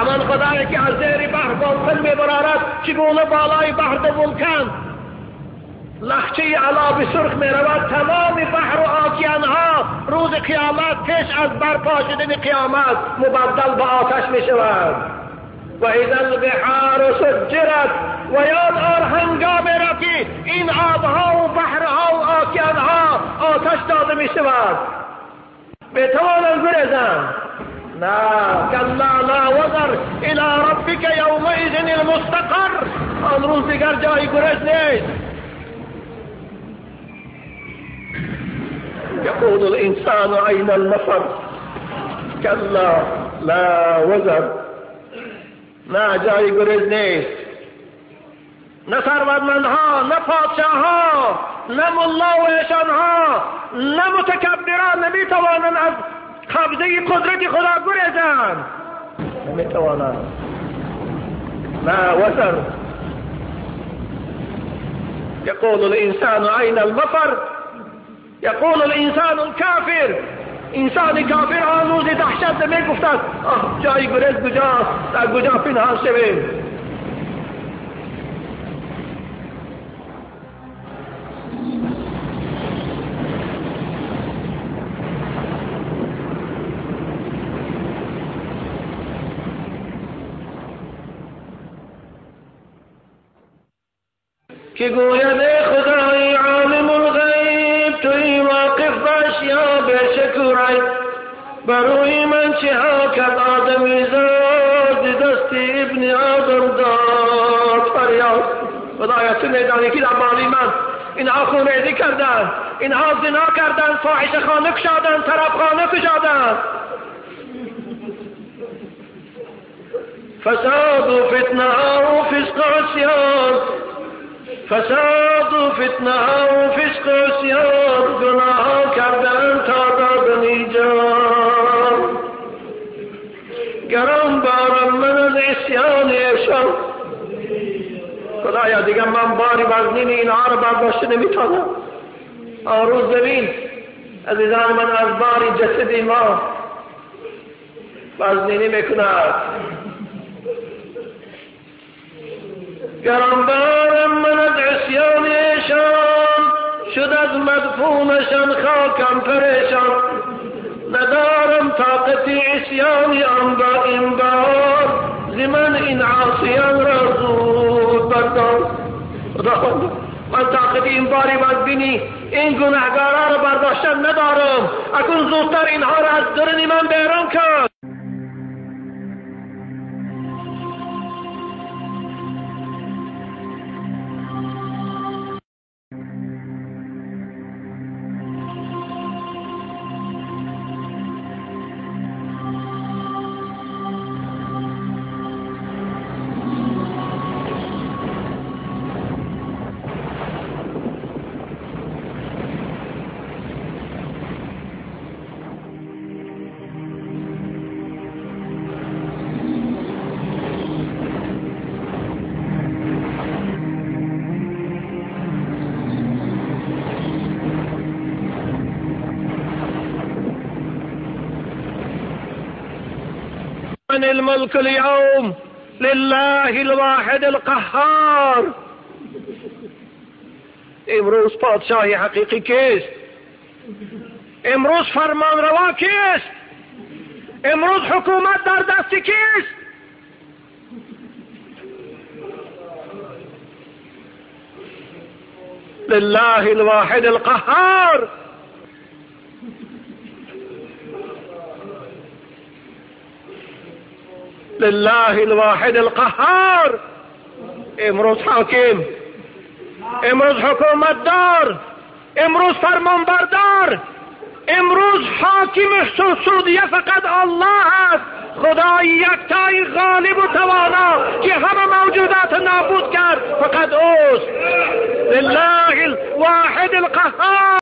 همان خدایی که از زیر بحر باطل میبرارد، چگونه بالای بحر دو ولکن لخچه علا به سرخ میرود، تمام بحر و آکیانها روز قیامت پیش از برپا شدن قیامت مبدل به آتش میشود. و اذا البحار سجرت، و یاد آر هنگام را که این آبها و بحرها و آکیانها آتش داده میشود. بتوانند گریزند؟ نه. کلا لا وزر الی ربک یومئذ المستقر. آن روز دیگر جای گریز نیست. یقول الانسان این المفر، کلا لا وزر. نه جای گریز نیست. نه ثروتمندها، نه پادشاهها، نه ملا و ایشانها، نه متکبران نمیتوانند از قبضه قدرت خدا گریزند. نمیتوانند. لا وزر. یقول الانسان این المفر، یقول الانسان الکافر. انسان کافر آن روز دهشت میگفتند آه جای گریز کجاست، در کجا پنهان شویم. که گوید ای خدای عالم الغیب، توی واقف باش یا بشکرای، بروی من چه ها کرد آدمی زاد، دست ابن آدم داد فریاد. خدایا تو میدانی که در مالی من اینها خونریزی کردن، اینها زنا کردن، فاحشه خانه کشادن، طرف خانه کشادن. فساد و فتنه و فسق عصیان، فساد و فتنه و فسق عصیان، گناه کردن تا دادن جان. گران بارم من از عصیان ایشان. خدایا دیگه من باری وزنین اینها رو برداشته نمیتونم. آن روز ببین عزیزان من از باری جسد ما وزنینی میکند. گران بارم من از عصیان ایشان، شد از مدفونشان خاکم پریشان. ندارم طاقت عصیان آن با این بار، ز من این عاصیان را زود بردار. خداوند من طاقت این باری وزنی این گناهگارا را برداشتن ندارم، اکنون زودتر اینها را از درون من بیرون کن. الملك اليوم لله الواحد القهار. امروز پادشاه حقیقی کیست؟ امروز فرمانروا کیست؟ امروز حکومت در دست کیست؟ لله الواحد القهار. لله الواحد القهار. امروز حاکم، امروز حکومت دار، امروز فرمانبردار، امروز حاکم سعودیه فقط الله است، خدای یکتای غالب و توانا که همه موجودات نابود کرد فقط اوست. لله الواحد القهار.